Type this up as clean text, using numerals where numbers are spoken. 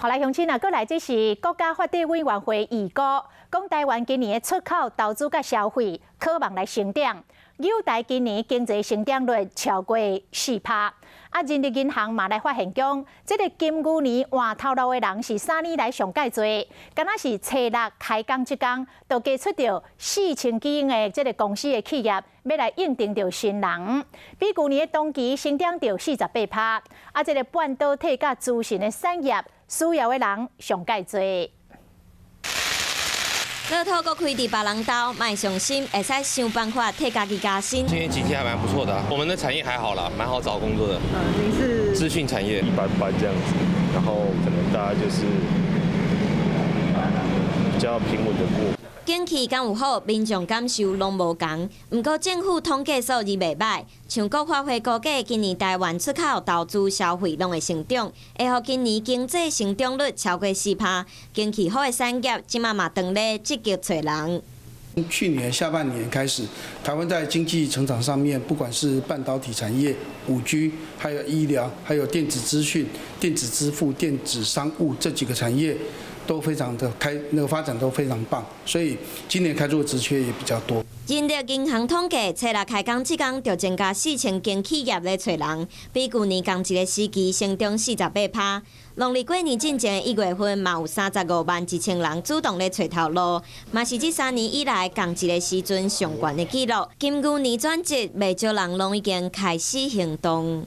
好來，鄉親啊，閣來這是國家發展委員會預估，講台灣今年的出口、投資佮消費，可望來成長。友台今年經濟成長率超過4趴。啊，人力銀行嘛來發現講，這个金牛年換頭路的人是3年來上蓋濟，敢若是初六開工這工，就加出著4000幾間的這个公司的企業欲來應徵著新人，比舊年的同期成長著48趴。啊，這个半導體佮資訊的產業需要的人上蓋濟。樂透閣開佇別人兜，莫傷心，會使想辦法替家己加薪。今年景氣還蠻不錯的，我們的產業還好啦，蠻好找工作的。嗯，您是資訊產業，一般般這樣子，然後可能大家就是比較平穩的過。景氣敢有好，民眾感受攏無仝。毋過政府統計數字袂䆀，像國發會估計，今年台灣出口、投資、消費攏會成長，會予今年經濟成長率超過4趴。景氣好的產業，這馬嘛當咧積極揣人。去年下半年開始，台灣在經濟成長上面，不管是半導體產業、5G，還有醫療，還有電子資訊、電子支付、電子商務這幾個產業，都非常的開，那個發展都非常棒，所以今年開出的職缺也比較多。人力銀行統計，初六開工這工就增加4000間企業咧揣人，比舊年仝一个時期成長48趴。農曆過年進前1月份嘛有35萬1千人主動咧揣頭路，嘛是這3年以來仝一个時陣上懸的紀錄。金牛年轉折，袂少人攏已經開始行動。